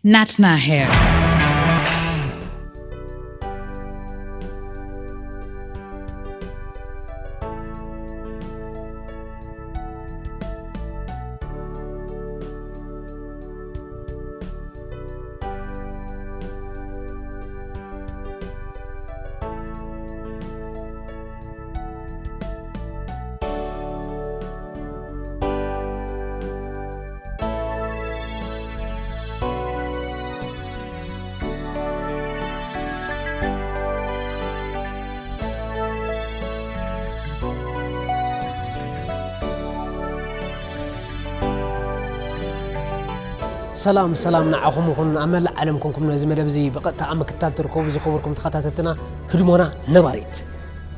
ናትና hair። ሰላም ሰላም ንዓኹም ይኹን፣ ኣብ መላእ ዓለም ኮንኩም ነዚ መደብ እዚ ብቐጥታ ኣብ ምክትታል ትርከቡ ዝኸበርኩም ተኸታተልትና ህድሞና ነባሪት።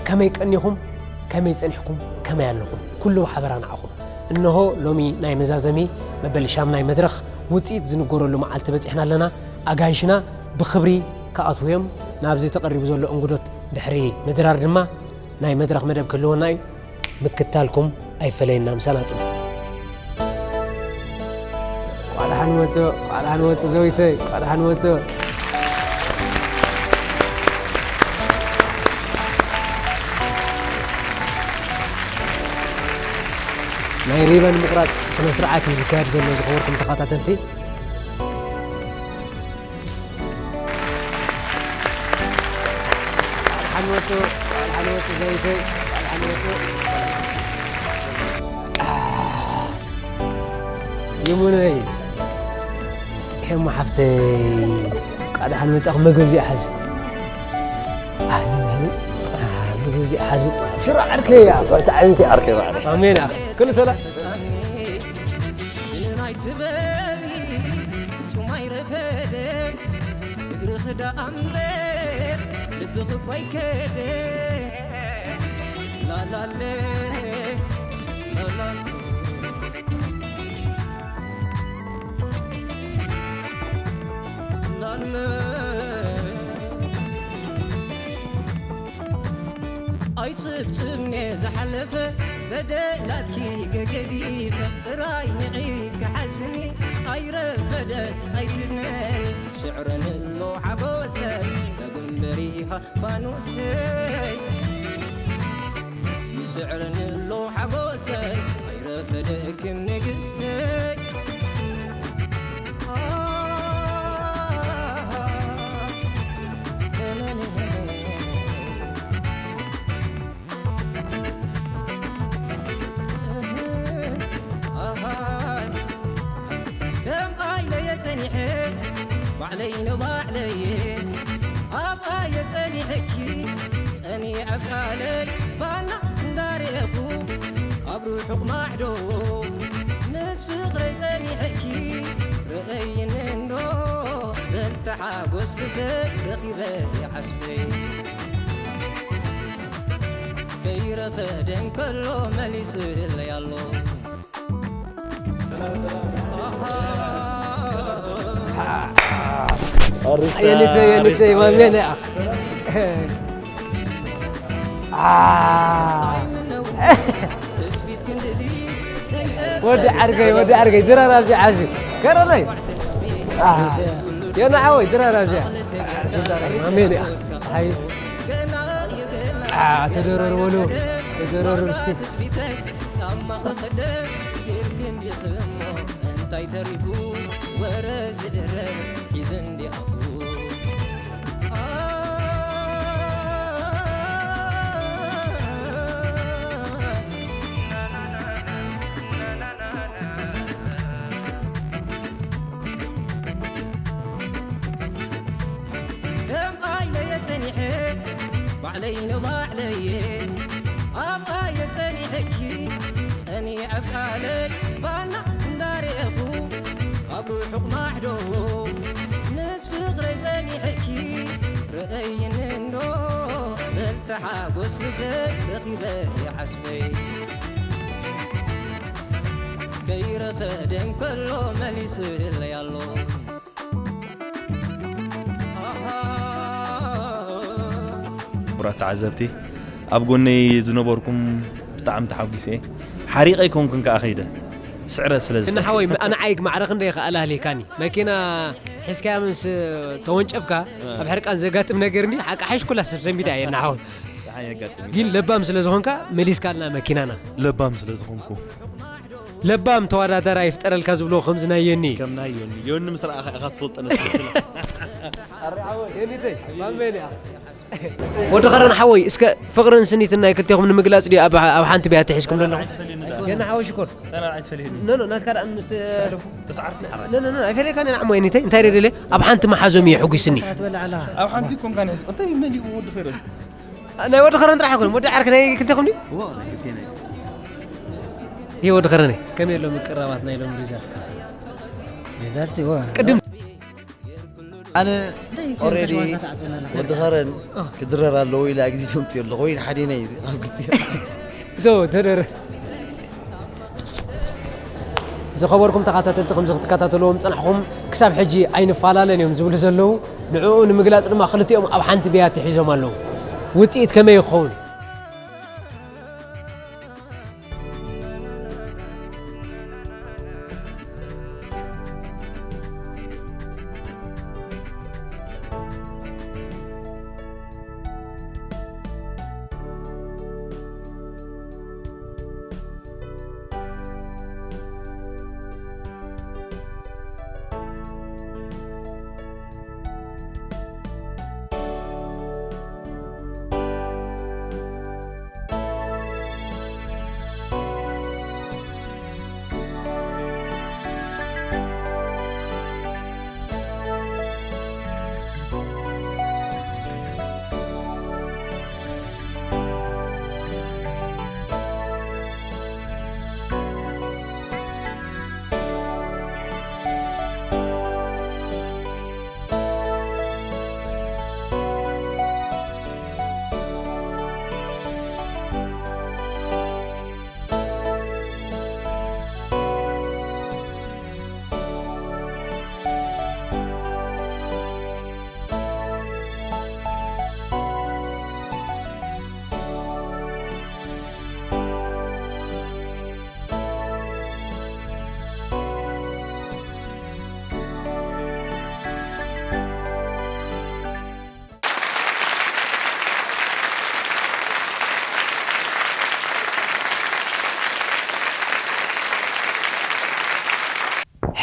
ከመይ ቀኒኹም? ከመይ ጸኒሕኩም? ከመይ ኣለኹም? ኩሉ ብሓበራ ንዓኹም። እንሆ ሎሚ ናይ መዛዘሚ መበል ሻምናይ መድረኽ ውጽኢት ዝንገረሉ መዓልቲ በጺሕና ኣለና። ኣጋይሽና ብኽብሪ ክኣትዉ እዮም። ናብዚ ተቐሪቡ ዘሎ እንግዶት ድሕሪ ምድራር ድማ ናይ መድረኽ መደብ ክህልወና እዩ። ምክትታልኩም ኣይፈለየና። ምሳና ጽኑ። እንቋዕ ደሓን መጹ፣ እንቋዕ ደሓን መጹ ዘዊተይ፣ እንቋዕ ደሓን መጹ። ናይ ሪበን ምቑራጽ ስነ ስርዓት እዩ ዝካየድ ዘሎ፣ ዝኸበርኩም ተኸታተልቲ። እንቋዕ ደሓን መጹ፣ እንቋዕ ደሓን መጹ ዘዊተይ፣ እንቋዕ ደሓን መጹ። ይሙነይ፣ ሄሞ ሓፍተይ፣ እንቋዕ ደሓን መጻኹም። መግቢ እዚኣ ሓዙ። ኣህለን፣ ኣህለን። አ፣ መግቢ እዚኣ ሓዙ። ሽሮ ዓርከይ እያ። ወርቂ ዓንሲ ዓርከይ ባዕሪ። ኣሜን። አ፣ ኩሉ ሰላም። እግርኺ ደኣ እምበር ልብኺ እኮ ኣይከደ። ላላለ፣ ላላለ፣ ላልመ። ኣይጽብጽብኔ ዝሓለፈ በደላትኪ ገገዲፈ፣ ጥራይ ንዒ ክሓስኒ ኣይረፈደ ኣይትድነኒ። ይስዕረኒ ኣሎ ሓጎሰይ፣ ተግንበሪ ኢኻ ፋኑሰይ። ይስዕረኒ ኣሎ ሓጎሰይ፣ ኣይረፈደክን ንግስተይ። ኣሃይ፣ ከም ኣይለየ ጸኒሐ ባዕለይ ንባዕለየ ኣብኣየ ጸኒሐኪ ጸኒዐ ቃለይ ባና እንዳረኹ ካብ ርሑቕ ማዕዶ ምስ ፍቕረይ ጸኒሐኪ ርእይኒ እንዶ በል ተሓጎስ ልበይ ረኺበ ዓስበይ። ከይረፈደ እንከሎ መሊስለይ ኣሎ። የንተ፣ የንተ፣ ማሜነ። አ። ወዲ ዓርከይ፣ ወዲ ዓርከይ፣ ድራር ኣብዚ ዓዝዩ። ከረረይ። አ። የና ሓወይ፣ ድራር ኣብዚ። ስልጣን ማሜነ። ሃይ። አ፣ ተደረሩ በሉ። ተደረሩ እስኪ። ጻማ ክኽደን ጌርክን ዲኽሞ እንታይ ተሪፉ ወረ ዝድረር ሒዙ እንዲኣፉ። ከም ኣይለየ ጸኒሐ ባዕለይ ንባዕለየ ኣብኣየ ጸኒሐኪ ጸኒዐ ቃለይ ባና እንዳረኹ ካብ ርሑቕ ማዕዶ ምስ ፍቕረይ ጸኒሐኪ ርእይኒ እንዶ በል ተሓጎስ ልበይ ረኺበ ዓስበይ። ከይረፈደ እንከሎ መሊስለይ ኣሎ። ክቡራት ተዓዘብቲ፣ ኣብ ጎነይ ዝነበርኩም ብጣዕሚ ተሓጒሰ። ሓሪቐ ኣይኮንኩን ከኣ ከይደ። ስዕረት ስለ ዝፈቱ። ንሓወይ ኣነ ዓይግ ማዕረ ክንደይ ከኣላህሊካኒ መኪና ሒዝካያ ምስ ተወንጨፍካ ኣብ ሕርቃን ዘጋጥም ነገር እንዲ ሓቂ ሓይሽ ኩላ ሰብ ሰንቢዳ እየ ንሓወይ። ደሓን የጋጥም እዩ። ግን ለባም ስለ ዝኾንካ መሊስካልና መኪናና። ለባም ስለ ዝኾንኩ። ለባም ተወዳዳራ ይፍጠረልካ ዝብልዎ ከምዚ ናይ ዮኒ። ከም ናይ ዮኒ። ዮኒ ምስ ረኣኻ ኢኻ ትፈልጦ ነስመስል። ወዲ ኸረን ሓወይ እስከ ፍቕርን ስኒትን ናይ ክልቴኹም ንምግላፅ ድዩ ኣብ ኣብ ሓንቲ ብያቲ ሒዝኩም ዘለኹም? ገና ሓወይ ሽኮር ኖ ኖ ናትካ ደኣ ምስ ኖ ኖ ኖ ኣይፈለየካን ኢና ዓሞ ዮኒተይ እንታይ ደደለ ኣብ ሓንቲ መሓዞም እየ ሕጒስኒ። ኣብ ሓንቲ ኮንካ ንሕዝ እንታይ መሊኡ ወዲ ኸረን። ናይ ወዲ ኸረን ጥራሕ ኣይኮነን ወዲ ዓርኪ ናይ ክልቴኹም ድዩ? ይሄ ወዲ ኸረን ከመይ ኣሎ ምቅራባት ናይ ሎም ሪዛልት? ሪዛልት ዋ ቅድም ኣነ ኦሬዲ ወዲ ኸረን ክድረር ኣለዎ ኢለ ግዜ ፈምፅዮ ኣለኹ ወይ ሓደ ናይ ካብ ግዜ ዶ ተደረ ዝኸበርኩም ተኸታተልቲ ከምዚ ክትከታተልዎም ዝጸናሕኹም ክሳብ ሕጂ ኣይንፈላለን እዮም ዝብሉ ዘለዉ። ንዕኡ ንምግላጽ ድማ ክልቲኦም ኣብ ሓንቲ ብያቲ ሒዞም ኣለዉ። ውጽኢት ከመይ ይኸውን?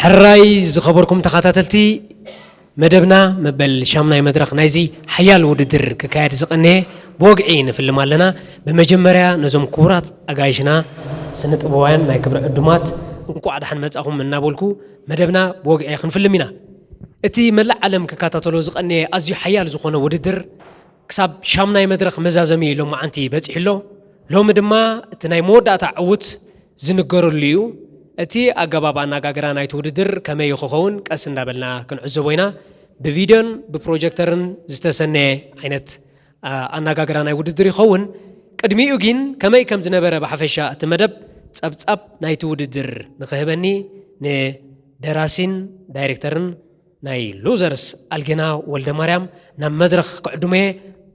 ሕራይ ዝኸበርኩም ተኸታተልቲ መደብና መበል ሻምናይ መድረኽ ናይዚ ሓያል ውድድር ክካየድ ዝቐነየ ብወግዒ ንፍልም ኣለና። ብመጀመርያ ነዞም ክቡራት ኣጋይሽና ስነ ጥበባውያን ናይ ክብሪ ዕዱማት እንቋዕ ደሓን መጻኹም እናበልኩ መደብና ብወግዒ ክንፍልም ኢና። እቲ መላእ ዓለም ክከታተሎ ዝቐነየ ኣዝዩ ሓያል ዝኾነ ውድድር ክሳብ ሻምናይ መድረኽ መዛዘሚ ሎማዓንቲ በጺሑ ኣሎ። ሎሚ ድማ እቲ ናይ መወዳእታ ዕዉት ዝንገረሉ እዩ። እቲ ኣገባብ ኣነጋግራ ናይቲ ውድድር ከመይ ክኸውን ቀስ እንዳበልና ክንዕዘቦ ኢና። ብቪድዮን ብፕሮጀክተርን ዝተሰነየ ዓይነት ኣነጋግራ ናይ ውድድር ይኸውን። ቅድሚኡ ግን ከመይ ከም ዝነበረ ብሓፈሻ እቲ መደብ ጸብጻብ ናይቲ ውድድር ንኽህበኒ ንደራሲን ዳይሬክተርን ናይ ሉዘርስ ኣልጌና ወልደማርያም ናብ መድረኽ ክዕድሞ እየ።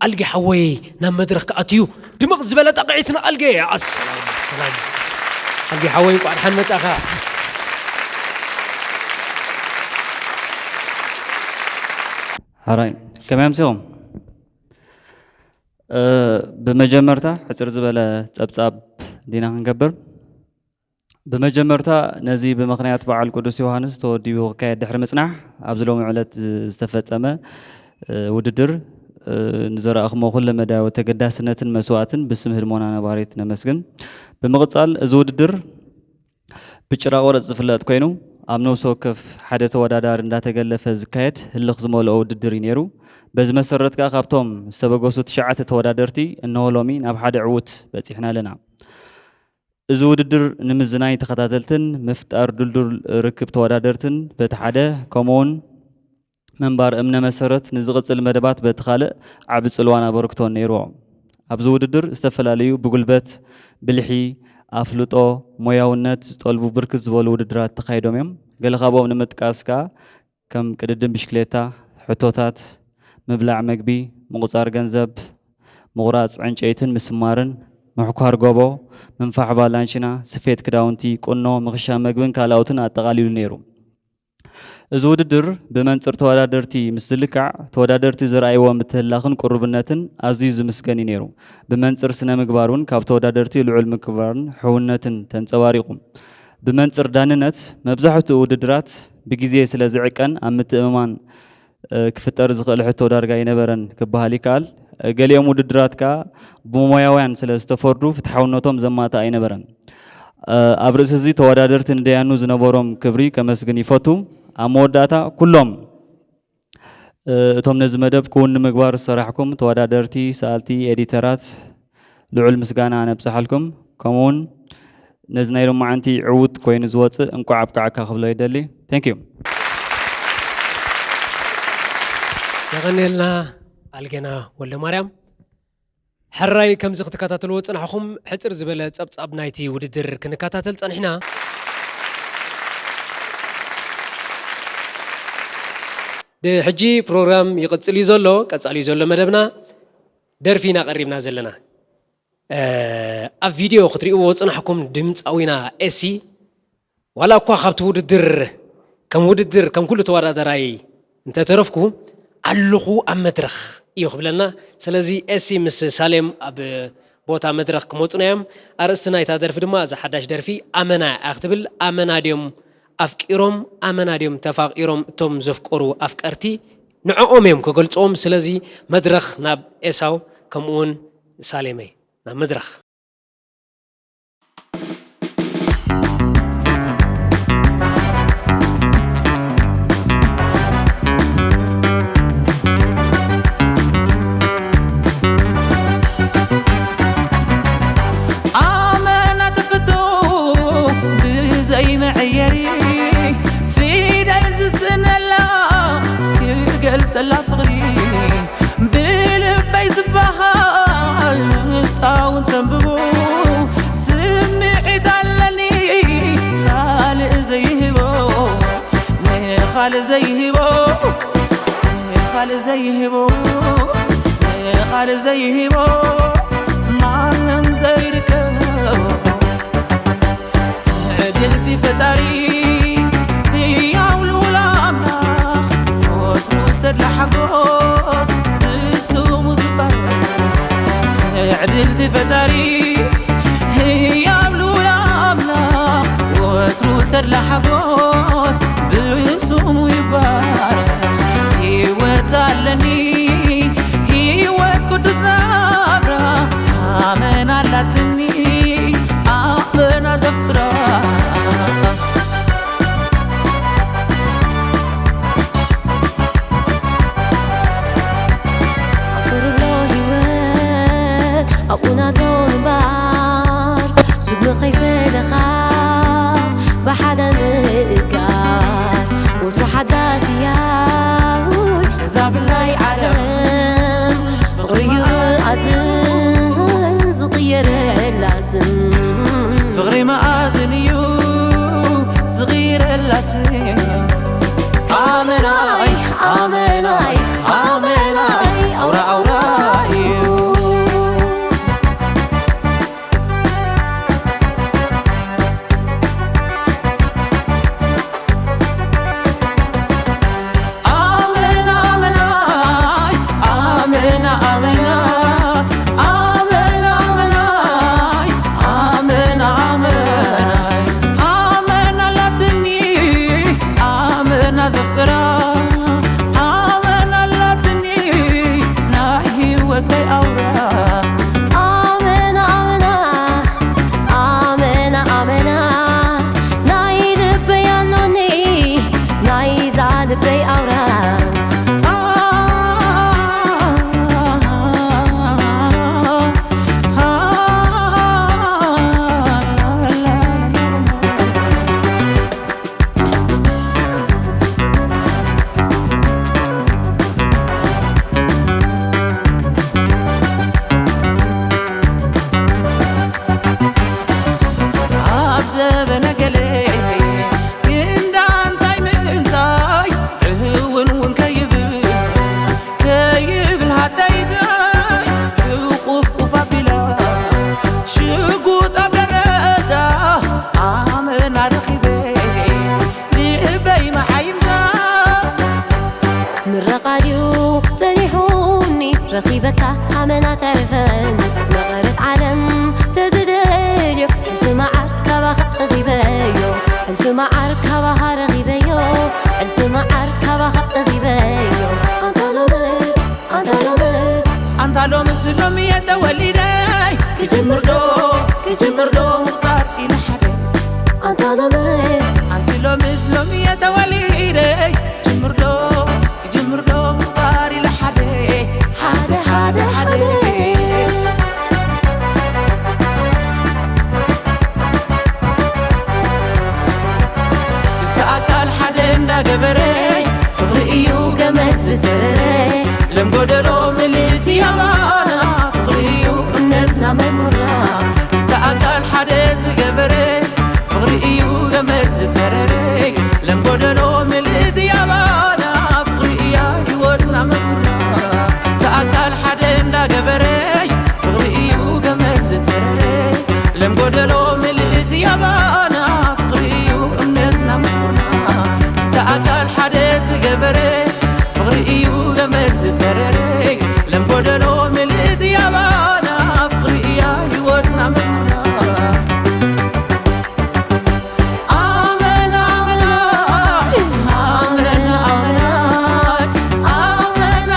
ኣልጌ ሓወይ ናብ መድረኽ ክኣትዩ ድምቕ ዝበለ ጣቕዒት ንኣልጌ ኣሰላም ሰላም ኣልጌ ሓወይ እንቋዕ ደሓን መጻኻ። ሓራይ ከመይ ኣምሲኹም? ብመጀመርታ ሕፅር ዝበለ ፀብፃብ ዲና ክንገብር። ብመጀመርታ ነዚ ብምኽንያት በዓል ቅዱስ ዮሃንስ ተወዲቡ ክካየድ ድሕሪ ምፅናሕ ኣብዚ ሎሚ ዕለት ዝተፈፀመ ውድድር ንዘረኣኹሞ ኩለ መዳያዊ ተገዳስነትን መስዋእትን ብስም ህድሞና ነባሪት ነመስግን። ብምቕፃል እዚ ውድድር ብጭራ ቆረፅ ዝፍለጥ ኮይኑ ኣብ ነብሲ ወከፍ ሓደ ተወዳዳሪ እንዳተገለፈ ዝካየድ ህልኽ ዝመልኦ ውድድር እዩ ነይሩ። በዚ መሰረት ከዓ ካብቶም ዝተበገሱ ትሽዓተ ተወዳደርቲ እነሆ ሎሚ ናብ ሓደ ዕዉት በፂሕና ኣለና። እዚ ውድድር ንምዝናይ ተኸታተልትን ምፍጣር ድልዱል ርክብ ተወዳደርትን በቲ ሓደ ከምኡውን ምንባር እምነ መሰረት ንዝቕፅል መደባት በቲ ካልእ ዓቢ ፅልዋን ኣበርክቶን ነይርዎ። ኣብዚ ውድድር ዝተፈላለዩ ብጉልበት፣ ብልሒ፣ ኣፍልጦ፣ ሞያውነት ዝጠልቡ ብርክት ዝበሉ ውድድራት ተኻይዶም እዮም። ገለ ካብኦም ንምጥቃስ ከኣ ከም ቅድድም ብሽክሌታ፣ ሕቶታት፣ ምብላዕ መግቢ፣ ምቑጻር ገንዘብ፣ ምቑራጽ ዕንጨይትን ምስማርን ምሕኳር ጎቦ፣ ምንፋሕ ባላንሽና፣ ስፌት ክዳውንቲ፣ ቁኖ፣ ምኽሻ መግብን ካልኣውትን ኣጠቓሊሉ ነይሩ። እዚ ውድድር ብመንጽር ተወዳደርቲ ምስ ዝልካዕ፣ ተወዳደርቲ ዝረኣይዎ ምትህልላኽን ቅሩብነትን ኣዝዩ ዝምስገን እዩ ነይሩ። ብመንጽር ስነ ምግባር እውን ካብ ተወዳደርቲ ልዑል ምክብባርን ሕውነትን ተንጸባሪቑ። ብመንጽር ዳንነት፣ መብዛሕትኡ ውድድራት ብግዜ ስለ ዝዕቀን ኣብ ምትእምማን እ፣ ክፍጠር ዝኽእል ሕቶ ዳርጋ ኣይነበረን ክበሃል ይከኣል። እ፣ ገሊኦም ውድድራት ከኣ ብሞያውያን ስለ ዝተፈርዱ ፍትሓውነቶም ዘማትእ ኣይነበረን። እ፣ ኣብ ርእሲ እዚ ተወዳደርቲ ንደያኑ ዝነበሮም ክብሪ ከመስግን ይፈቱ። ኣብ መወዳእታ ኩሎም፣ እ፣ እቶም ነዚ መደብ ክውን ንምግባር ዝሰራሕኩም ተወዳደርቲ፣ ሰኣልቲ፣ ኤዲተራት ልዑል ምስጋና ነብጽሓልኩም። ከምኡውን ነዚ ናይ ሎማዓንቲ ዕዉት ኮይኑ ዝወጽእ እንቋዕ ኣብቅዓካ ክብሎ ይደሊ። Thank you። የቐንየልና ኣልጌና ወልደ ማርያም። ሕራይ ከምዚ ክትከታተልዎ ጽናሕኹም ሕጽር ዝበለ ጸብጻብ ናይቲ ውድድር ክንከታተል ጸኒሕና። ሕጂ ፕሮግራም ይቕጽል እዩ ዘሎ። ቀጻሊ እዩ ዘሎ መደብና። ደርፊ ኢና ቀሪብና ዘለና። ኣብ ቪድዮ ክትሪእዎ ጽናሕኩም ድምፃዊና ኤሲ ዋላ እኳ ካብቲ ውድድር ከም ውድድር ከም ኩሉ ተወዳደራይ እንተተረፍኩ ኣለኹ ኣብ መድረኽ እዩ ክብለና። ስለዚ ኤሲ ምስ ሳሌም ኣብ ቦታ መድረኽ ክመፁና እዮም። ኣርእስቲ ናይታ ደርፊ ድማ እዛ ሓዳሽ ደርፊ ኣመና እያ ክትብል። ኣመና ድዮም ኣፍቂሮም ኣመና ድዮም ተፋቒሮም እቶም ዘፍቀሩ ኣፍቀርቲ ንዕኦም እዮም ክገልፅዎም። ስለዚ መድረኽ ናብ ኤሳው ከምኡውን ሳሌመይ ናብ መድረኽ። ኣመና ተፈቶ ብዘይ መዐየሪ ፊደል ዝስነላ ክገልጸላ ፍቕሪ ብልበይ ዝበሃል ንሳ እውን ተንብቦ ስምዒት ኣለኒ ካልእ ዘይህቦ ንኻልእ ዘይህቦ ንኻልእ ዘይህቦ ንኻልእ ዘይህቦ ማንም ዘይርከቦ ትዕድልቲ ፈጣሪ ህያው ልኡል ኣምላኽ ወትሩ ተድላ ሓጎስ ብስሙ ዝባረኽ ትዕድልቲ ፈጣሪ ህያው ልኡል ኣምላኽ ወትሩ ተድላ ሓጎስ ብስሙ ይባረኽ ህይወት ኣለኒ ህይወት ቅዱስ ናብራ ኣመና ኣላትኒ ኣመና ዘፍራ ኣፍርሎ ህይወት ኣብኡ ናሎ ምንባር ስጉሚ ከይፈለኻ ብሓደ ምእጋር ወትሩ ሓዳስ እያ እዛ ብላይ ዓለም ፍቕሪ እዩ መኣዝን ዝቕየረላ ስም ፍቕሪ መኣዝን እዩ ዝቕይረላ ስም ኣመናይ ኣመናይ ኣመናይ ኣውራ ኣውራ እዩ ናተርፈኒ መቐረት ዓለም ተዝደልዮ ሕልፊ መዓር ካባኻ ረኺበዮ ሕልፊ መዓር ካባኻ ረኺበዮ ሕልፊ መዓር ካባኻ ረኺበዮ ኣንታ ሎምስ ኣንታ ሎምስ ኣንታ ሎምስ ሎሚ የተወሊደይ ክጅምር ዶ ክጅምር ዶ ምቁጣር ኢለ ሓደ ኣንታ ሎምስ ኣንቲ ሎምስ ሎሚ የተወሊደይ ክጅምር ዶ ክጅምር ዶ ምቁጣር ኢለ ሓደ ሓደ ሓደ ሓደ እቲ ኣካል ሓደ እንዳገበረ ፍቕሪ እዩ ገመድ ዝተረረ ለም ጎደሎ ምልእቲ ኣባና ፍቕሪ እዩ እምነትና መዝሙርና እቲ ኣካል ሓደ ዝገበረ ፍቕሪ እዩ ገመድ ዝተረረ ለም ጎደሎ ምልእቲ ኣባና ፍቕሪ እያ ህይወትና መዝሙርና እቲ ኣካል ሓደ እንዳገበረ ፍቕሪ እዩ ገመድ ዝተረረ ለም ጎደሎ ምልእቲ ኣባና ፍቕሪ እዩ እምነትና መዝሙርና እቲ ኣካል ሓደ ዝገበረ ፍቕሪ እዩ ገመድ ዝተረረ ለም ጎደሎ ምልእቲ ኣባና ፍቕሪ እያ ህይወትና መዝሙርና ኣመን ኣመን ኣመን ኣመን ኣመን ኣመን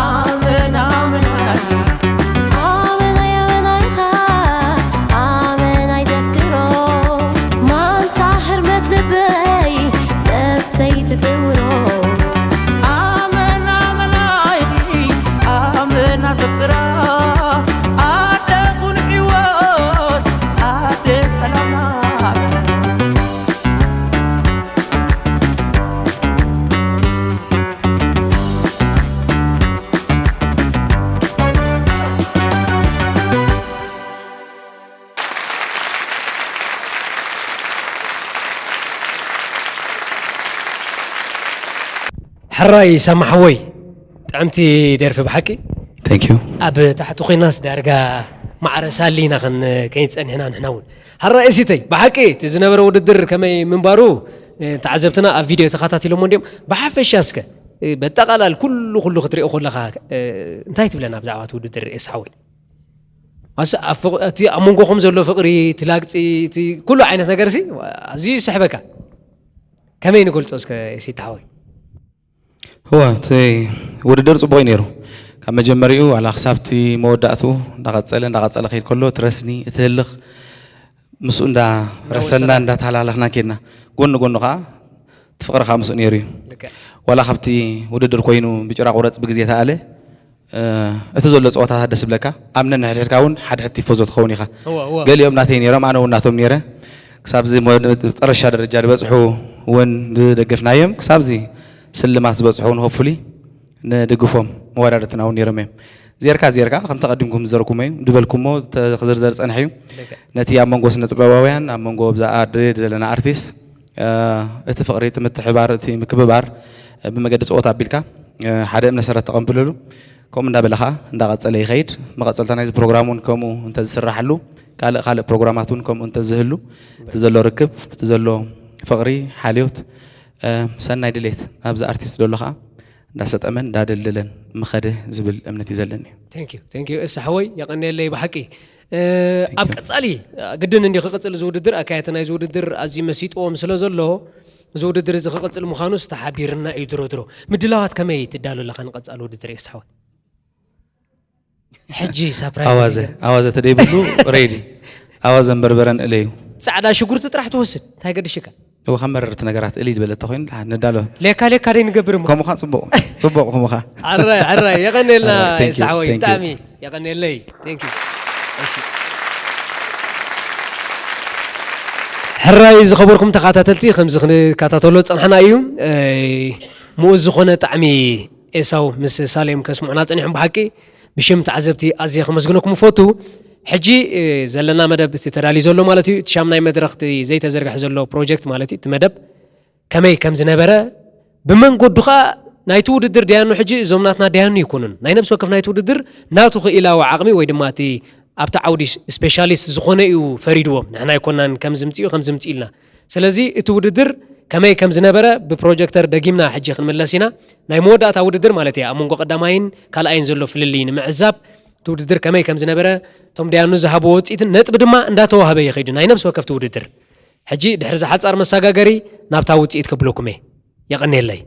ኣመን ኣመን ኣመን ኣበናይ ኣበናይኻ ኣበናይ ዘፍቅሮ ማንታ ህርመት ልበይ ነብሰይ ትጥውሮ ኣመና ኣመናይ ኣመና ዘፍቅራ ኣደ ኩን ሕይወት ኣደ ሰላምና ሕራይ ሳማ ሓወይ ጥዕምቲ ደርፊ ብሓቂ Thank you ኣብ ታሕቲ ኮይናስ ዳርጋ ማዕረ ሳሊ ኢና ከን ከይድ ፀኒሕና ንሕና እውን ሕራይ እሲተይ ብሓቂ እቲ ዝነበረ ውድድር ከመይ ምንባሩ ተዓዘብትና ኣብ ቪድዮ ተኸታቲሎሞ እንዲዮም ብሓፈሻ እስከ በጠቓላል ኩሉ ኩሉ ክትሪኦ ከለኻ እንታይ ትብለና ብዛዕባ እቲ ውድድር ኤስ ሓወይ እቲ ኣብ መንጎኹም ዘሎ ፍቕሪ እቲ ላግፂ እቲ ኩሉ ዓይነት ነገር ሲ ኣዝዩ ይስሕበካ ከመይ ንገልፆ እስከ ሲታ ሓወይ እወ እቲ ውድድር ፅቡቅ እዩ ነይሩ ካብ መጀመሪኡ ዋላ ክሳብ እቲ መወዳእትኡ እንዳቀፀለ እንዳቀፀለ ከይድ ከሎ እቲ ረስኒ እቲ ህልኽ ምስኡ እንዳረሰና እንዳተሃላለኽና ከድና ጎኒ ጎኑ ከዓ እቲ ፍቅሪ ከዓ ምስኡ ነይሩ እዩ ዋላ ካብቲ ውድድር ኮይኑ ብጭራ ቁረፅ ብግዜ ተኣለ እቲ ዘሎ ፀወታታት ደስ ብለካ ኣብ ነንሕድሕድካ እውን ሓድሕድ ቲፎዞ ትኸውን ኢኻ ገሊኦም ናተይ ነይሮም ኣነ እውን ናቶም ነይረ ክሳብዚ ጠረሻ ደረጃ ዝበፅሑ እውን ዝደገፍናዮም ክሳብዚ ስልማት ዝበፅሑ እውን ሆፉሊ ንድግፎም መወዳድርትና እውን ነይሮም እዮም ዜርካ ዜርካ ከምቲ ቀዲምኩም ዝዘረኩሞ እዩ ዝበልኩሞ ክዝርዘር ፀንሐ እዩ ነቲ ኣብ መንጎ ስነ ጥበባውያን ኣብ መንጎ ብዛኣ ድሬድ ዘለና ኣርቲስት እቲ ፍቕሪ እቲ ምትሕባር እቲ ምክብባር ብመገዲ ፀወታ ኣቢልካ ሓደ እምነ ሰረት ተቐንብለሉ ከምኡ እንዳበለ ከዓ እንዳቐፀለ ይኸይድ መቐፀልታ ናይዚ ፕሮግራም እውን ከምኡ እንተዝስራሓሉ ካልእ ካልእ ፕሮግራማት እውን ከምኡ እንተዝህሉ እቲ ዘሎ ርክብ እቲ ዘሎ ፍቕሪ ሓልዮት ሰናይ ድሌት ናብዚ ኣርቲስት ዘሎ ከዓ እንዳሰጠመን እንዳደልደለን ምኸደ ዝብል እምነት እዩ ዘለኒ ቴንክ ዩ እሳ ሓወይ የቐንየለይ ብሓቂ ኣብ ቀፃሊ ግድን እንዲ ክቕፅል እዚ ውድድር ኣካየቲ ናይዚ ውድድር ኣዝዩ መሲጥዎም ስለ ዘሎ እዚ ውድድር እዚ ክቕፅል ምዃኑስ ተሓቢርና እዩ ድሮ ድሮ ምድላዋት ከመይ ትዳሎ ኣለኻ ንቐፃሊ ውድድር እየስ ሓወይ ሕጂ ሳፕራይዝ ኣዋዘ ኣዋዘ ተደይብሉ ሬዲ ኣዋዘን በርበረን እለዩ ፃዕዳ ሽጉርቲ ጥራሕ ትወስድ እንታይ ገድሽካ እወ ካብ መረርቲ ነገራት እሊ ዝበለ ተኮይኑ ንዳሎ ሌካ ሌካ ደይ ንገብር እሞ ከምኡ ከዓ ፅቡቅ ፅቡቅ ከምኡ ከዓ ኣራይ ኣራይ የቀንየልና Thank you, ይስሓወይ thank you. ብጣዕሚ የቀንየለይ Thank you። እሺ። ሕራይ ዝኸበርኩም ተኸታተልቲ ከምዚ ክንከታተሎ ዝፀናሕና እዩ ምኡዝ ዝኾነ ጣዕሚ ኤሳው ምስ ሳሌም ከስምዑና ጸኒሖም ብሓቂ ብሽም ተዓዘብቲ ኣዝየ ከመስግነኩም እፈቱ። ሕጂ ዘለና መደብ እቲ ተዳልዩ ዘሎ ማለት እዩ እቲ ሻምናይ መድረኽ እቲ ዘይተዘርግሐ ዘሎ ፕሮጀክት ማለት እዩ እቲ መደብ ከመይ ከም ዝነበረ ብመንገዱ ኸኣ ናይቲ ውድድር ደያኑ ሕጂ እዞም ናትና ደያኑ ይኮኑን ናይ ነብሲ ወከፍ ናይቲ ውድድር ናቱ ክኢላዊ ዓቕሚ ወይ ድማ እቲ ኣብቲ ዓውዲ ስፔሻሊስት ዝኾነ እዩ ፈሪድዎም ንሕና ኣይኮናን ከም ዝምፅኡ ከም ዝምፅኡ ኢልና ስለዚ እቲ ውድድር ከመይ ከም ዝነበረ ብፕሮጀክተር ደጊምና ሕጂ ክንምለስ ኢና። ናይ መወዳእታ ውድድር ማለት እያ፣ ኣብ መንጎ ቀዳማይን ካልኣይን ዘሎ ፍልልይ ንምዕዛብ፣ እቲ ውድድር ከመይ ከም ዝነበረ፣ እቶም ደያኑ ዝሃብዎ ውፅኢትን ነጥቢ ድማ እንዳተዋህበ ይኸይዱ፣ ናይ ነብሲ ወከፍቲ ውድድር። ሕጂ ድሕሪ ዝሓጻር መሰጋገሪ ናብታ ውፅኢት ከብለኩም እየ። የቐንየለይ።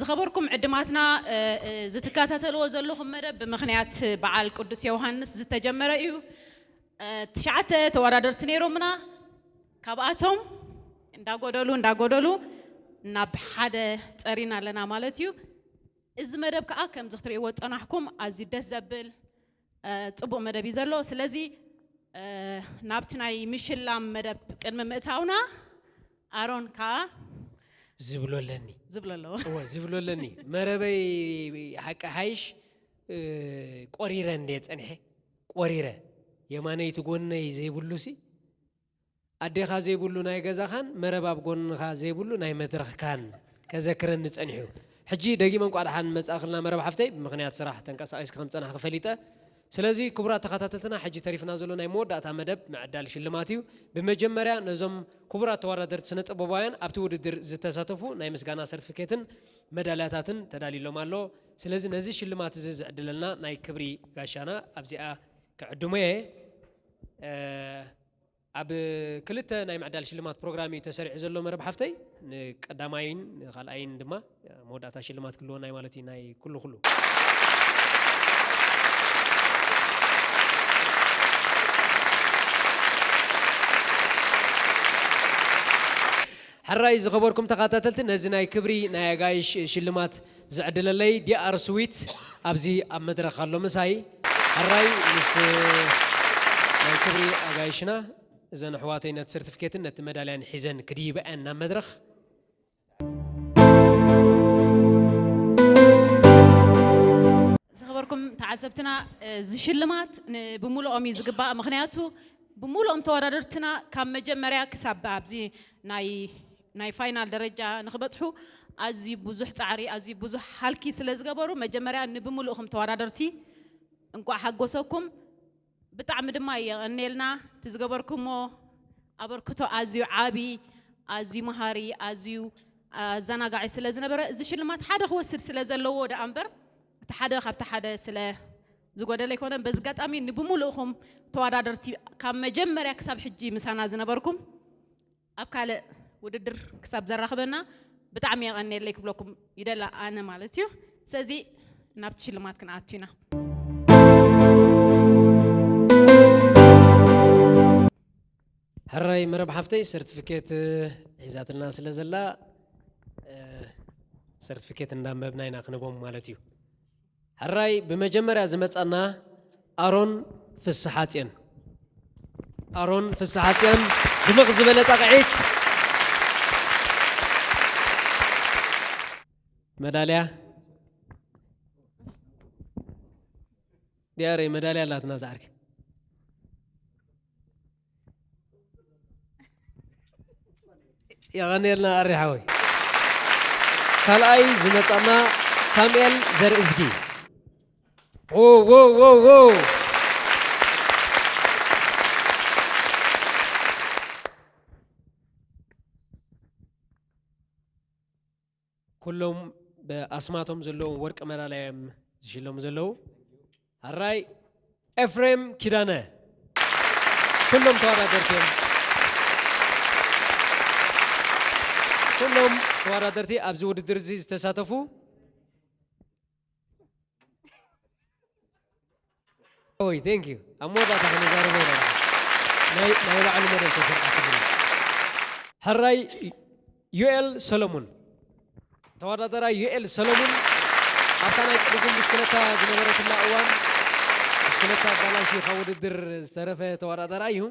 ዝኸበርኩም ዕድማትና፣ ዝትከታተልዎ ዘለኹም መደብ ብምኽንያት በዓል ቅዱስ ዮሃንስ ዝተጀመረ እዩ። ትሽዓተ ተወዳደርቲ ነይሮምና። ካብኣቶም እንዳጎደሉ እንዳጎደሉ ናብ ሓደ ጸሪና ኣለና ማለት እዩ። እዚ መደብ ከዓ ከምዚ ክትርእይዎ ዝጸናሕኩም ኣዝዩ ደስ ዘብል፣ ጽቡቕ መደብ እዩ ዘሎ። ስለዚ ናብቲ ናይ ምሽላም መደብ ቅድሚ ምእታውና ኣሮን ከዓ ዝብሎ ኣለኒ። ዝብሎ ኣለዎ። እወ፣ ዝብሎ ኣለኒ። መረበይ ሓቂ ሓይሽ፣ እ፣ ቆሪረ እንደ ጸንሐ፣ ቆሪረ። የማነይቲ ጎነይ ዘይብሉሲ፣ ኣዴኻ ዘይብሉ ናይ ገዛኻን መረብ ኣብ ጎንኻ ዘይብሉ ናይ መድረኽካን ከዘክረኒ ጸኒሑ። ሕጂ ደጊመ እንቋዕ ደሓን መጻእክልና መረብ ሓፍተይ፣ ብምኽንያት ስራሕ ተንቀሳቒስኪ ከም ዝጸናሕኪ ፈሊጠ። ስለዚ ክቡራት ተኸታተልትና፣ ሕጂ ተሪፍና ዘሎ ናይ መወዳእታ መደብ ምዕዳል ሽልማት እዩ። ብመጀመርያ ነዞም ክቡራት ተወዳደርቲ ስነ ጥበባውያን ኣብቲ ውድድር ዝተሳተፉ ናይ ምስጋና ሰርቲፊኬትን መዳልያታትን ተዳልዩሎም ኣሎ። ስለዚ ነዚ ሽልማት እዚ ዝዕድለልና ናይ ክብሪ ጋሻና ኣብዚኣ ክዕድሞ እየ። እ፣ ኣብ ክልተ ናይ ምዕዳል ሽልማት ፕሮግራም እዩ ተሰሪዑ ዘሎ መረብ ሓፍተይ። ንቀዳማይን ንኻልኣይን ድማ መወዳእታ ሽልማት ክህልወና እዩ ማለት እዩ፣ ናይ ኩሉ ኩሉ። ሕራይ ዝኸበርኩም ተኸታተልቲ፣ ነዚ ናይ ክብሪ ናይ ኣጋይሽ ሽልማት ዝዕድለለይ ዲኣር ስዊት ኣብዚ ኣብ መድረኽ ኣሎ ምሳይ። ሕራይ ምስ ናይ ክብሪ ኣጋይሽና እዘን ኣሕዋተይ ነቲ ሰርቲፊኬትን ነቲ መዳልያን ሒዘን ክድይበኣን ናብ መድረኽ። ዝኸበርኩም ተዓዘብትና፣ እዚ ሽልማት ን-፣ ብምሉኦም እዩ ዝግባእ። ምኽንያቱ ብምሉኦም ተወዳደርትና ካብ መጀመርያ ክሳብ ኣብዚ ናይ፣ ናይ ፋይናል ደረጃ ንኽበጽሑ ኣዝዩ ብዙሕ ጻዕሪ፣ ኣዝዩ ብዙሕ ሃልኪ ስለ ዝገበሩ መጀመርያ ንብምሉእኹም ተወዳደርቲ እንቋዕ ሓጎሰኩም። ብጣዕሚ ድማ የቐንየልና። እቲ ዝገበርኩሞ ኣበርክቶ ኣዝዩ ዓቢ፣ ኣዝዩ መሃሪ፣ ኣዝዩ ኣዘናጋዒ ስለ ዝነበረ፣ እዚ ሽልማት ሓደ ክወስድ ስለ ዘለዎ ደኣ እምበር፣ እቲ ሓደ ካብቲ ሓደ ስለ ዝጎደለ ኣይኮነን። በዚ ኣጋጣሚ ንብምሉእኹም ተወዳደርቲ፣ ካብ መጀመርያ ክሳብ ሕጂ ምሳና ዝነበርኩም፣ ኣብ ካልእ ውድድር ክሳብ ዘራኽበና ብጣዕሚ የቐንየለይ ክብለኩም ይደላ ኣነ ማለት እዩ። ስለዚ ናብቲ ሽልማት ክንኣቱ ኢና። ሕራይ መረብ ሓፍተይ ሰርቲፊኬት ሒዛትልና ስለ ዘላ፣ እ፣ ሰርቲፊኬት እንዳንበብና ኢና ክንቦም ማለት እዩ። ሕራይ ብመጀመርያ ዝመጻና ኣሮን ፍስሓጽዮን። ኣሮን ፍስሓጽዮን ድምቕ ዝበለ ጣቕዒት። መዳልያ ዲያረይ መዳልያ ኣላትና ዝዓርከይ። የቐንየልና ኣሪ ሓወይ። ካልኣይ ዝመጻና ሳሙኤል ዘርእዝጊ። ዎ፣ ዎ፣ ዎ፣ ዎ። ኩሎም ብኣስማቶም ዘለዎም ወርቂ መዳልያ እዮም ዝሽለሙ ዘለዉ። ሕራይ ኤፍሬም ኪዳነ። ኩሎም ተወዳደርቲ እዮም። ኩሎም ተወዳደርቲ ኣብዚ ውድድር እዚ ዝተሳተፉ። ኦይ፣ thank you። ኣብ መወዳእታ ክንዛረቦ ኢና። ናይ፣ ናይ ባዕሉ መደብ ተሰርዓትሉ። ሕራይ ዩኤል ሰለሙን። ተወዳደራይ ዩኤል ሰለሙን ኣብታ ናይ ቅድድም ብሽክለታ ዝነበረትላ እዋን፣ ብሽክለታ ኣባላሽዩ ካብ ውድድር ዝተረፈ ተወዳደራይ እዩ።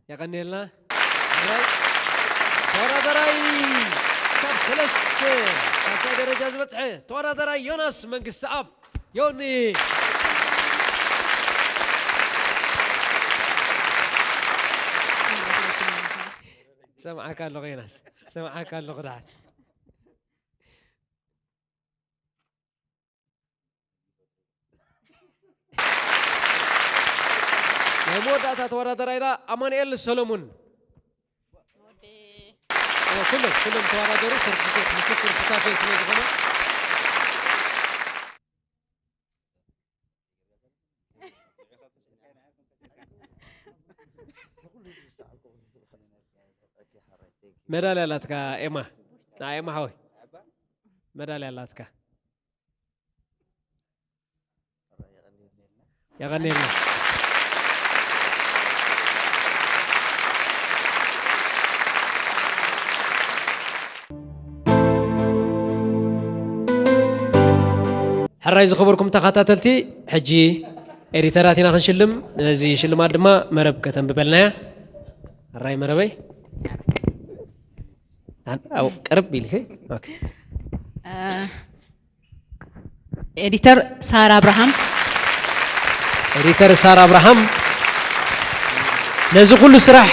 የቐንየልና። ሕራይ ተወዳደራይ ካብ ሰለስተ ሳልሳይ ደረጃ ዝበጽሐ ተወዳደራይ ዮናስ መንግስተኣብ። ዮኒ። ሰምዓካ ኣለኹ ዮናስ፣ ሰምዓካ ኣለኹ ደሓን። ናይ መወዳእታ ተወዳደራይና ኣማኑኤል ሰሎሙን። ኩሎም ኩሎም ተወዳደሩ ሰርቲፊኬት ምስክር ሱታፌ ስለ ዝኾነ። መዳልያ ኣላትካ ኤማ። ንዓ ኤማ ሓወይ፣ መዳልያ ኣላትካ። የቐንየልና። ሕራይ ዝኸበርኩም ተኸታተልቲ፣ ሕጂ ኤዲተራት ኢና ክንሽልም። ነዚ ሽልማት ድማ መረብ ከተንብበልና እያ። ሕራይ መረበይ። ኣን-፣ ኣው፣ ቅርብ ኢልኪ። ኦኬ። እ፣ ኤዲተር ሳራ ኣብርሃም። ኤዲተር ሳራ ኣብርሃም፣ ነዚ ኩሉ ስራሕ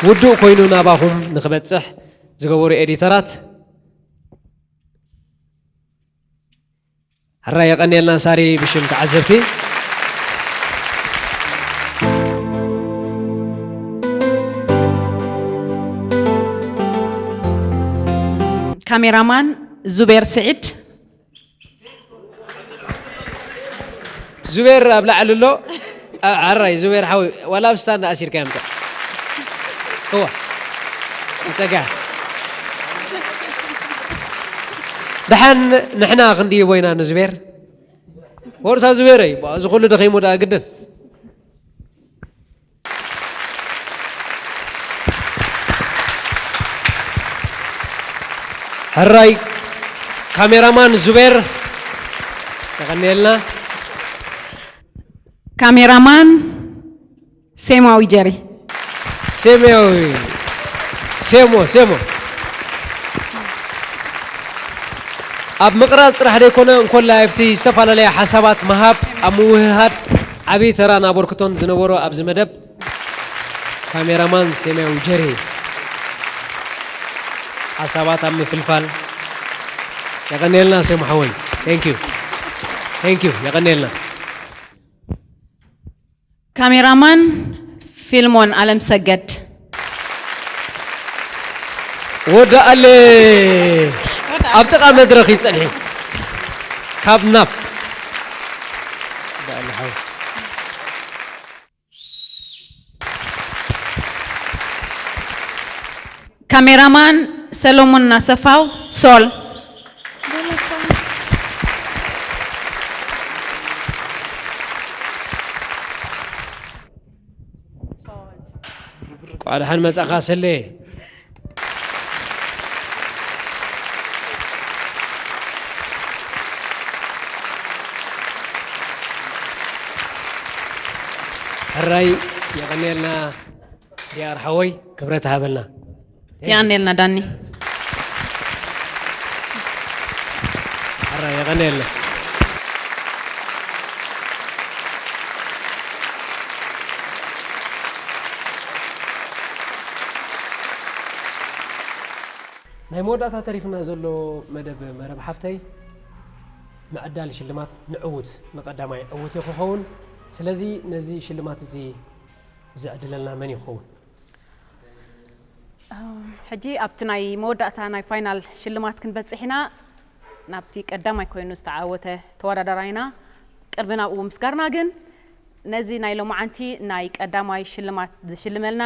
ውዱእ ኮይኑ ናባኹም ንኽበጽሕ ዝገበሩ ኤዲተራት፣ ሕራይ የቐንየልና ሳሪ ብሽም ተዓዘብቲ። ካሜራማን ዙቤር ስዒድ። ዙቤር ኣብ ላዕሊ ኣሎ። ኣ-፣ ኣራይ ዙቤር ሓወይ፣ ዋላ ኣብ ስታንድ ኣሲርካ ምጻእ። እዋ። ጸጋ። ደሓን ንሕና ክንድይቦ ኢና ንዙቤር። ወርሳ ዙቤረይ፣ እዚ ኩሉ ደኺሙ ደኣ ግድን። ሕራይ ካሜራማን ዙቤር፣ የቐንየልና። ካሜራማን ሴማዊ ጀሪ። ሴማዊ፣ ሴሞ፣ ሴሞ። ኣብ ምቕራጽ ጥራሕ ደይኮነ፣ እንኮላይ ኣብቲ ዝተፈላለያ ሓሳባት ምሃብ፣ ኣብ ምውህሃድ ዓቢ ተራን ኣበርክቶን ዝነበሮ ኣብዚ መደብ፣ ካሜራማን ሴማዊ ጀሪ፣ ሓሳባት ኣብ ምፍልፋል። የቐንየልና ሴሞ ሓወይ። Thank you። Thank you። የቐንየልና። ካሜራማን ፊልሞን ኣለምሰገድ። ወዳኣለ ኣብ ጥቓ መድረኽ ይጸንሒ። ካብ ናብ ወዳኣለ ሓው። ካሜራማን ሰሎሞን ናሰፋው ሶል። ቋድሓን መጻኻ ሰሌ። ሕራይ የቐንየልና። ዲኣር ሓወይ ክብረት ሃበልና። የቐንየልና ዳኒ። ሕራይ የቐንየልና። ናይ መወዳእታ ተሪፍና ዘሎ መደብ መረብ ሓፍተይ፣ ምዕዳል ሽልማት ንዕዉት፣ ንቐዳማይ ዕዉት እዩ ክኸውን። ስለዚ ነዚ ሽልማት እዚ ዝዕድለልና መን ይኸውን? ሕጂ ኣብቲ ናይ መወዳእታ ናይ ፋይናል ሽልማት ክንበጽሕ ኢና። ናብቲ ቀዳማይ ኮይኑ ዝተዓወተ ተወዳዳራይና ቅድሚ ናብኡ ምስጋርና ግን፣ ነዚ ናይ ሎማዓንቲ ናይ ቀዳማይ ሽልማት ዝሽልመልና፣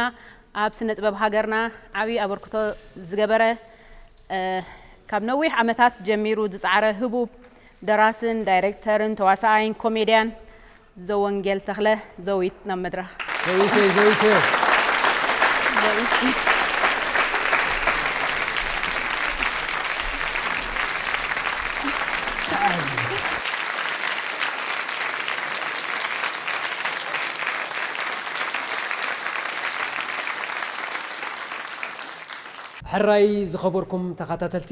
ኣብ ስነ ጥበብ ሃገርና ዓብዪ ኣበርክቶ ዝገበረ፣ እ፣ ካብ ነዊሕ ዓመታት ጀሚሩ ዝጸዓረ ህቡብ ደራስን ዳይሬክተርን ተዋሳኣይን ኮሜድያን ዘወንጌል ተኽለ፣ ዘዊት ናብ መድረኽ። ዘዊተይ፣ ዘዊተይ። ዘዊት። ሕራይ ዝኸበርኩም ተኸታተልቲ፣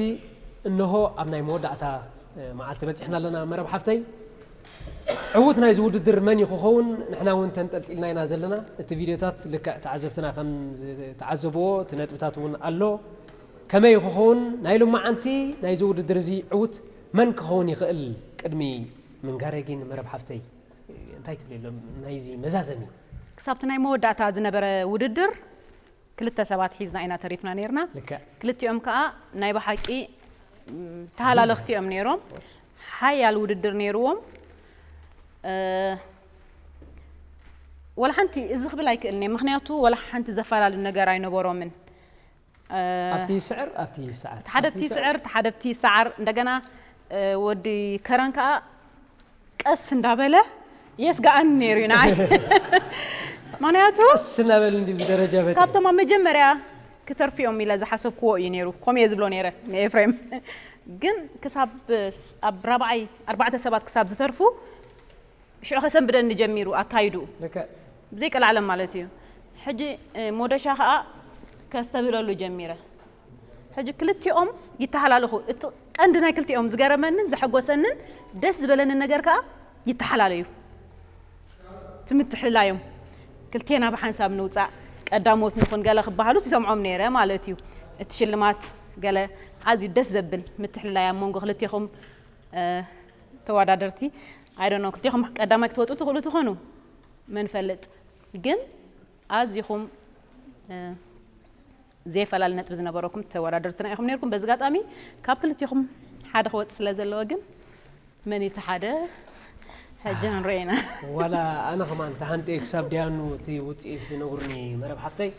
እንሆ ኣብ ናይ መወዳእታ፣ እ፣ መዓልቲ በጺሕና ኣለና። መረብ ሓፍተይ፣ ዕዉት ናይዚ ውድድር መን እዩ ክኸውን? ንሕና እውን ተንጠልጢልና ኢና ዘለና። እቲ ቪድዮታት ልክዕ ተዓዘብትና ከም ዝተዓዘብዎ እቲ ነጥብታት እውን ኣሎ። ከመይ እዩ ክኸውን? ናይ ሎማዓንቲ ናይዚ ውድድር እዚ ዕዉት መን ክኸውን ይኽእል? ቅድሚ ምንጋረይ ግን መረብ ሓፍተይ እንታይ ትብሊ ኣሎ ናይዚ መዛዘሚ? ክሳብቲ ናይ መወዳእታ ዝነበረ ውድድር ክልተ ሰባት ሒዝና ኢና ተሪፍና ነይርና። ልክዕ። ክልቲኦም ከዓ ናይ ብሓቂ፣ ም፣ ተሃላለኽቲ እዮም ነይሮም። ሓያል ውድድር ነይርዎም። እ፣ ወላ ሓንቲ እዚ ክብል ኣይክእልን እየ፣ ምኽንያቱ ወላ ሓንቲ ዘፈላለ ነገር ኣይነበሮምን። እ፣ ኣብቲ ይስዕር፣ ኣብቲ ይስዓር፣ እቲ ሓደ ኣብቲ ኣብቲ ይስዕር። ይስዕር፣ እቲ ሓደ ኣብቲ ይስዓር። እንደገና፣ እ፣ ወዲ ከረን ከዓ ቀስ እንዳበለ የስጋኣኒ ነይሩ እዩ ንዓይ። ምኽንያቱ ቀስ እናበል እንዲ ብደረጃ በፂሑ። ካብቶም ኣብ መጀመርያ ክተርፉ እዮም ኢለ ዝሓሰብክዎ እዩ ነይሩ። ከምኡ እየ ዝብሎ ነይረ ንኤፍሬም። ግን ክሳብ ስ-፣ ኣብ ራብዓይ ኣርባዕተ ሰባት ክሳብ ዝተርፉ ሽዑ ከሰንብደኒ ጀሚሩ ኣካይድኡ። ልክዕ። ብዘይቀላዕለም ማለት እዩ። ሕጂ፣ እ፣ ሞደሻ ኸኣ ከስተብህለሉ ጀሚረ። ሕጂ ክልቲኦም ይተሓላለኹ። እቲ ቀንዲ ናይ ክልቲኦም ዝገረመንን ዘሐጎሰንን ደስ ዝበለንን ነገር ከኣ ይተሓላለዩ። እቲ ምትሕልላዮም። ክልቴና ብሓንሳብ ንውጻእ፣ ቀዳሞት ንኹን ገለ ክበሃሉስ ይሰምዖም ነይረ ማለት እዩ። እቲ ሽልማት ገለ ኣዝዩ ደስ ዘብል ምትሕልላይ ኣብ መንጎ ክልቴኹም፣ እ፣ ተወዳደርቲ። I don't know፣ ክልቴኹም ቀዳማይ ክትወጹ ትኽእሉ ትኾኑ፣ መን ፈልጥ። ግን ኣዚኹም፣ እ፣ ዘይፈላለ ነጥቢ ዝነበረኩም ተወዳደርትና ኢኹም ነይርኩም። በዚ ኣጋጣሚ ካብ ክልቴኹም ሓደ ክወጽእ ስለ ዘለዎ ግን መን እዩ እቲ ሓደ? ሕጂ ክንሪኦ ኢና። ዋላ ኣነ ከማን ተሃንጥየ ክሳብ ደያኑ እቲ ውጽኢት ዝነግሩኒ መረብ ሓፍተይ።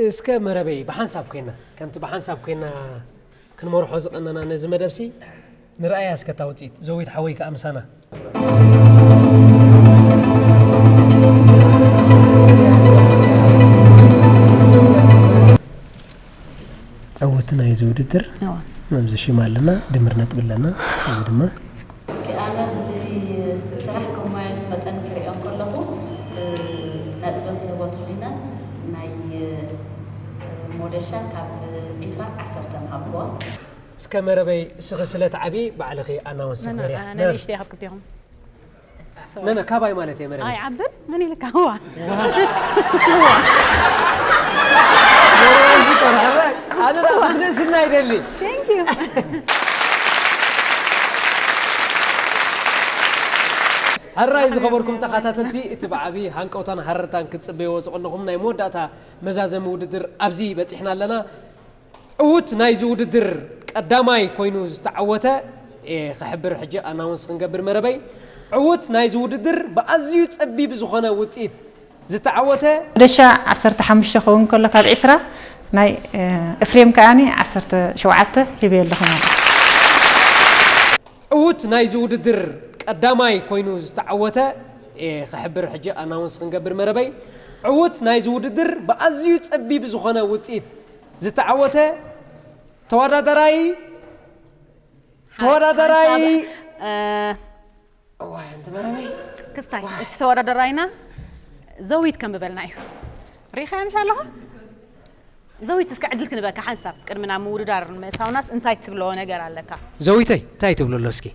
እስከ መረበይ ብሓንሳብ ኮይና፣ ከምቲ ብሓንሳብ ኮይና ክንመርሖ ዝቐነና ነዚ መደብሲ ንርኣያ እስከ እታ ውጽኢት። ዘዊት ሓወይ ከኣ ምሳና። ዕውት ናይዚ ውድድር እዋ። ኣብዚ ሽም ኣለና፣ ድምር ነጥቢ ኣለና። እዚ ድማ ኣነ እዚ ስራሕ ከም ሞያን መጠን ክሪኦ ከለኹ፣ እ፣ ነጥቢ ክህቦ ተኽኢለ። ናይ፣ እ፣ ሞደሻ ካብ ዒስራ ዓሰርተ ምሃብክዋ። እስከ መረበይ፣ እስኺ ስለ ትዓብዪ ባዕልኺ ኣናውንስ መን-፣ ግበርያ። ኣነ መን? ንእሽተይ ካብ ክልቴኹም። ሶሪ። ነነ፣ ካባይ ማለት እየ መረበይ። ኣይ፣ ዓብል፣ መን ኢልካ? እዋ። መረበይ ሽኮር፣ ኣረ፣ ኣነ ላ ክትንእስና ይደሊ። Thank you። ሕራይ ዝኸበርኩም ተኸታተልቲ፣ እቲ ብዓቢ ሃንቀውታን ሃረርታን ክትጽበይዎ ዝቐነኹም ናይ መወዳእታ መዛዘሚ ውድድር ኣብዚ በጺሕና ኣለና። ዕዉት ናይዚ ውድድር ቀዳማይ ኮይኑ ዝተዓወተ፣ እ፣ ክሕብር ሕጂ ኣናውንስ ክንገብር መረበይ። ዕዉት ናይዚ ውድድር ብኣዝዩ ጸቢብ ዝኾነ ውጽኢት ዝተዓወተ ደሻ ዓሰርተ ሓሙሽተ ክኸውን ከሎ ካብ ዒስራ ናይ፣ እ፣ እፍሬም ከኣኒ ዓሰርተ ሸውዓተ ሂበዮ ኣለኹ ማለት እዩ። ዕዉት ናይዚ ውድድር ቀዳማይ ኮይኑ ዝተዓወተ፣ እ፣ ክሕብር ሕጂ ኣናውንስ ክንገብር መረበይ። ዕዉት ናይዚ ውድድር ብኣዝዩ ጸቢብ ዝኾነ ውጽኢት ዝተዓወተ ተወዳደራይ፣ ተወዳደራይ ሓንሳብ፣ እ፣ እዋይ፣ ኣንቲ መረበይ። ክስታይ፣ ዋይ። እቲ ተወዳደራይና ዘዊት ከም በልና እዩ። ሪኢኻያ ምሽ ኣለኻ? ዘዊት፣ እስከ ዕድል ክንበካ ሓንሳብ፣ ቅድሚ ናብ ምውድዳር ምእታውናስ እንታይ ትብሎ ነገር ኣለካ? ዘዊተይ፣ እንታይ ትብሎ ኣሎ እስኪ?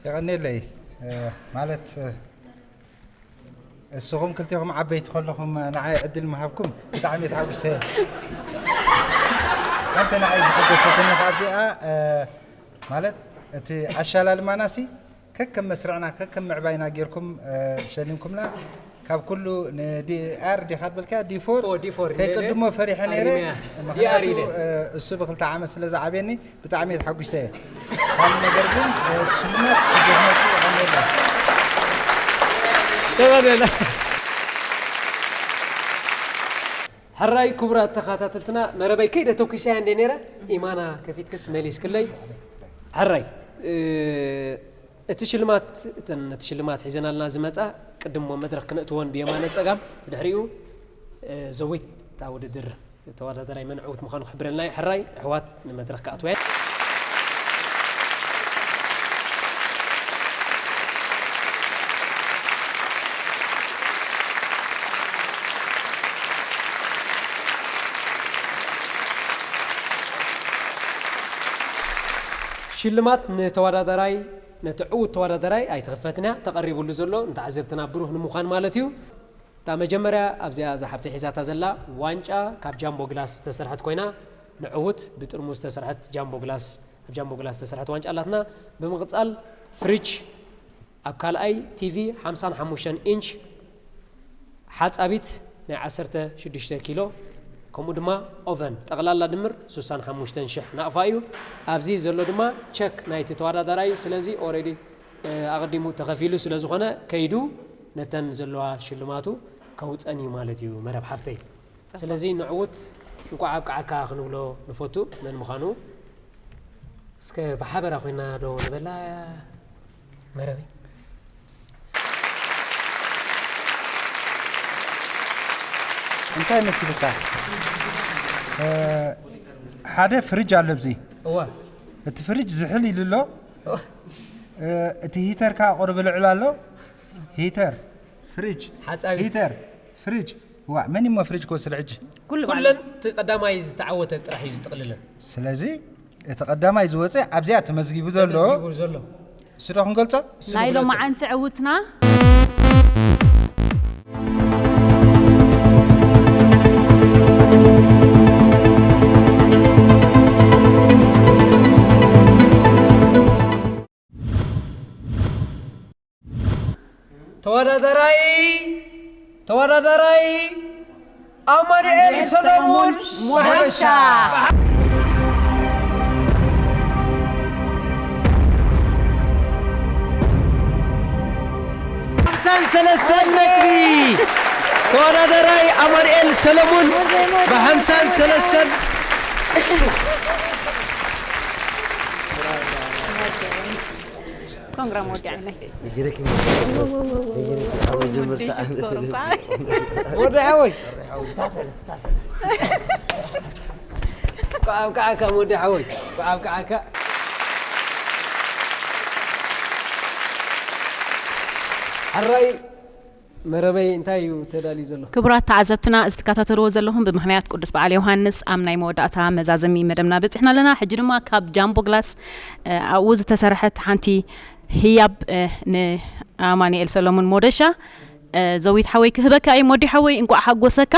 የቐኔለይ፣ እ፣ ማለት፣ እ፣ እስኹም ክልቴኹም ዓበይቲ ከለኹም ንዓይ ዕድል ምሃብኩም ብጣዕሚ ተሓጒሰ። ሓንቲ ንዓይ ዝሐጎሰትኒ ካብዚኣ፣ እ፣ ማለት እቲ ኣሻላልማናሲ ከከም መስርዕና ከከም ምዕባይና ጌርኩም፣ እ፣ ሸሊምኩምና። ካብ ኩሉ ንዲ ኣር ዲኻ ትበልካ፣ ዲ ፎር ኦ፣ ዲ ፎር ከይቅድሞ ፈሪሐ ነይረ። ኣርሚያ። ምኽንያቱ፣ ዲ ኣር ኢለ። እ፣ እሱ ብክልተ ዓመት ስለ ዝዓብየኒ ብጣዕሚ እየ ተሓጒሰ። ካልእ ነገር ግን፣ እ፣ እቲ ሽልማት ክገርመኪ ይቐንየላ። ተባረላ። ሕራይ ክቡራት ተኸታተልትና፣ መረበይ ከይደ ተኩሰያ እንደ ነይረ፣ ኢማና ከፊትክስ መሊስክለይ። ሕራይ፣ እ፣ እቲ ሽልማት፣ እተን ነቲ ሽልማት ሒዘናልና ዝመጻ፣ ቅድሞ መድረኽ ክነእትወን ብየማነ ጸጋም፣ ብድሕሪኡ፣ እ፣ ዘዊት እታ ውድድር ተወዳዳራይ መን ዕዉት ምዃኑ ክሕብረልና እዩ። ሕራይ፣ ኣሕዋት ንመድረኽ ክኣትወን። ሽልማት ንተወዳዳራይ ነቲ ዕዉት ተወዳደራይ ኣይትኽፈትን እያ፣ ተቐሪቡሉ ዘሎ ንተዓዘብትና ብሩህ ንምዃን ማለት እዩ። እታ መጀመርያ ኣብዚኣ እዛ ሓብቲ ሒዛታ ዘላ ዋንጫ ካብ ጃምቦ ግላስ ዝተሰርሐት ኮይና፣ ንዕዉት ብጥርሙዝ ዝተሰርሐት ጃምቦ ግላስ፣ ኣብ ጃምቦ ግላስ ዝተሰርሐት ዋንጫ ኣላትና። ብምቕጻል ፍሪጅ፣ ኣብ ካልኣይ ቲቪ ሓምሳን ሓሙሽተን ኢንች፣ ሓጻቢት ናይ ዓሰርተ ሽዱሽተ ኪሎ፣ ከምኡ ድማ ኦቨን፣ ጠቕላላ ድምር ሱሳን ሓሙሽተን ሽሕ ናቕፋ እዩ። ኣብዚ ዘሎ ድማ ቸክ ናይቲ ተወዳዳራይ እዩ። ስለዚ ኦሬዲ ኣቐዲሙ ተኸፊሉ ስለ ዝኾነ ከይዱ ነተን ዘለዋ ሽልማቱ ከውፀን እዩ ማለት እዩ መረብ ሓፍተይ። ስለዚ ንዕውት እንቋዕ ኣብቅዓካ ክንብሎ ንፈቱ። መን ምዃኑ እስከ ብሓበራ ኮይና ዶ ንበላ መረበይ? እንታይ መሲልካ? ሓደ ፍሪጅ ኣሎ ኣብዚ። እዋ። እቲ ፍሪጅ ዝሕል ኢሉ ኣሎ። እቲ ሂተር ከዓ ቁሩብ ልዕል ኣሎ። ሂተር፣ ፍሪጅ፣ ሓፃቢ። ሂተር፣ ፍሪጅ። ዋ፣ መን እሞ ፍሪጅ ክወስድ ሕጂ? ኩሉ ኩለን ማለት እቲ ቀዳማይ ዝተዓወተ ጥራሕ እዩ ዝጥቕልለን። ስለዚ እቲ ቀዳማይ ዝወፀ ኣብዚኣ ተመዝጊቡ ዘሎ ተመዝጊቡ ዘሎ። እሱ ዶ ክንገልፆ? እሱ ናይ ንግለፆ። ሎማዓንቲ ዕውትና ተወዳደራይ ተወዳደራይ ኣማኑኤል ሰሎሙን ሞደሻ። ሓምሳን ሰለስተን ነጥቢ። ተወዳደራይ ኣማኑኤል ሰሎሙን ብሓምሳን ሰለስተን። ኮንግራ መወዲዓይናይ። ይጅረኪ ይጅረኪ ሓወይ ጀምርታ ወዲ ሓወይ ኳዓብ ከዓካ ወዲ ሓወይ ኳዓብ ከዓካ። ሕራይ መረበይ እንታይ እዩ ተዳልዩ ዘሎ? ክቡራት ተዓዘብትና፣ እዚ ትከታተልዎ ዘለኹም ብምኽንያት ቅዱስ በዓል ዮሃንስ ኣብ ናይ መወዳእታ መዛዘሚ መደብና በጺሕና ኣለና። ሕጂ ድማ ካብ ጃምቦ ግላስ ኣብኡ ዝተሰርሐት ሓንቲ ህያብ ንኣማኑኤል ሰሎሙን ሞደሻ ዘዊት ሓወይ ክህበካ እየ። ሞዲ ሓወይ እንቋዕ ሓጎሰካ።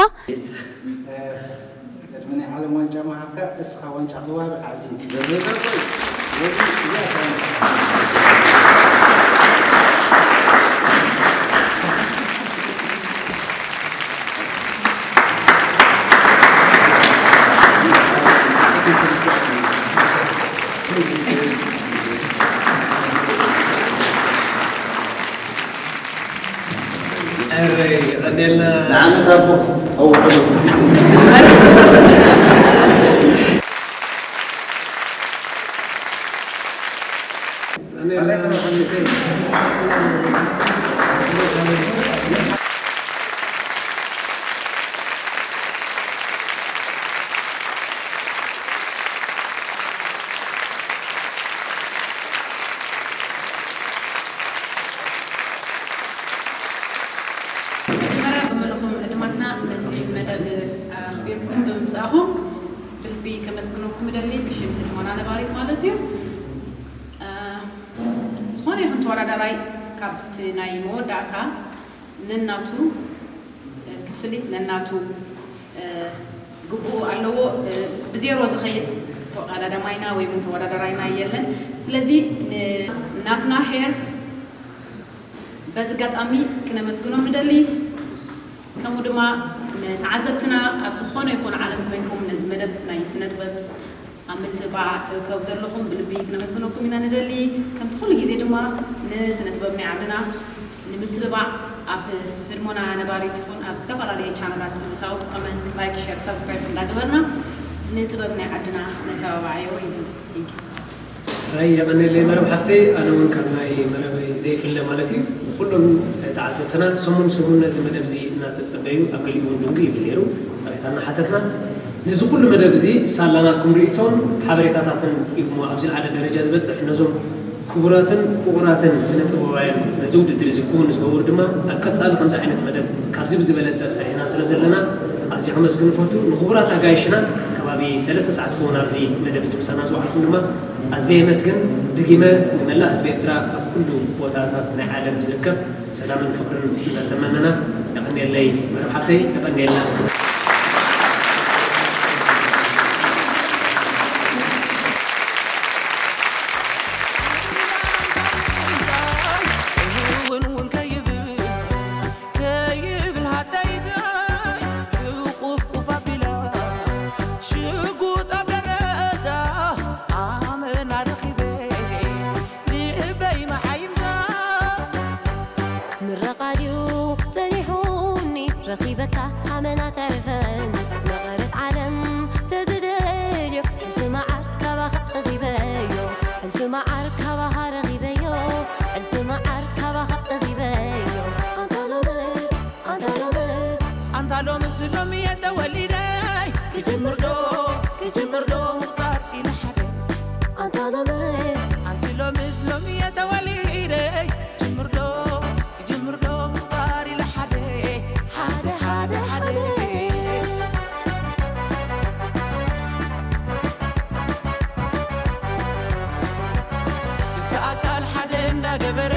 ቅድሚ ናይ ዓለም ዋንጫ ምሃብካ እስኻ ዋንጫ ክዋብ ዓዲ ንዓመት ኣቦ ጸውዕሉ። መጀመርያ ብምልኹም ዕድማትና ነዚ መደብ ኣኽቢርኩም ብምምጻእኹም ብልቢ ከመስግነኩም እደሊ፣ ብሽም ህድሞና ነባሪት ማለት እዩ። ዝኾነ ይኹን ተወዳዳራይ ካብቲ ናይ መወዳእታ ነናቱ ክፍሊት ነናቱ ግቡኡ ኣለዎ። ብዜሮ ዝኸይድ ተቐዳዳማይና ወይ እውን ተወዳዳራይና የለን። ስለዚ ናትና ሄር በዚ ኣጋጣሚ ክነመስግኖም ንደሊ። ከምኡ ድማ ንተዓዘብትና ኣብ ዝኾነ ይኹን ዓለም ኮይንኩም ነዚ መደብ ናይ ስነ ጥበብ ኣብ ምትብባዕ ትርከቡ ዘለኹም ብልቢ ክነመስግነኩም ኢና ንደሊ። ከምቲ ኩሉ ግዜ ድማ ንስነ ጥበብ ናይ ዓድና ንምትብባዕ ኣብ ህድሞና ነባሪት ይኹን ኣብ ዝተፈላለየ ቻነላት ብምእታው ኮመንት፣ ላይክ፣ ሸር፣ ሳብስክራይብ እንዳገበርና ንጥበብ ናይ ዓድና ነተባብዓዮ ይብል። Thank you። ራይ የቐነለይ መረብ ሓፍተይ። ኣነ እውን ካብ ናይ መረበይ ዘይፍለ ማለት እዩ። ንኩሎም ተዓዘብትና ሰሙን ሰሙን ነዚ መደብ እዚ እናተፀበዩ ኣብ ገሊኡ እውን ድንጉ ይብል ነይሩ። ቅሬታ እናሓተትና ነዚ ኩሉ መደብ እዚ ሳላ ናትኩም ርእይቶን ሓበሬታታትን ኢኹሞ ኣብ ዝለዓለ ደረጃ ዝበፅሕ ነዞም ክቡራትን ፍቑራትን ስነ ጥበባውያን፣ ነዚ ውድድር እዚ ክውን ዝገብሩ ድማ ኣብ ቀጻሊ ከምዚ ዓይነት መደብ ካብዚ ብዝበለጸ ሰሪሕና ስለ ዘለና ኣዝየ ከመስግን እፈቱ። ንኽቡራት ኣጋይሽና ከባቢ ሰለስተ ሰዓት ክኸውን ኣብዚ መደብ እዚ ምሳና ዝወዓልኩም ድማ ኣዝየ የመስግን። ደጊመ ንመላእ ህዝቢ ኤርትራ ኣብ ኩሉ ቦታታት ናይ ዓለም ዝርከብ ሰላምን ፍቕርን እናተመነና፣ የቐንየለይ መርብ ሓፍተይ፣ የቐንየልና። እውን እውን ከይብል ከይብል ሃተይተይ ቁፍ ቁፍ ኣቢላ ሽጉጥ ኣብ ደረታ ኣመና ረኺበ ልበይ መዓይምታ ምረቓ ድዩ ጸኒሑኒ ረኺበካ ኣመና ተዕርፈኒ መቐረት ዓለም ተዝደልዮ ሕልፊ መዓር ካባኻ ረኺበዮ ሕልፊ መዓር ካባኻ ረኺበዮ ሕልፊ መዓር ካባኻ ረኺበዮ ኣንታ ሎምስ ኣንታ ሎምስ ኣንታ ሎምስ ሎሚ የተወሊደይ ክጅምር ዶ ክጅምር ዶ ምቁጻር ኢለ ሓደ ኣንታ ሎምስ ኣንቲ ሎምስ ሎሚ የተወሊደይ ክጅምር ዶ ክጅምር ዶ ምቁጻር ኢለ ሓደ ሓደ ሓደ ሓደ እቲ ኣካል ሓደ እንዳገበረ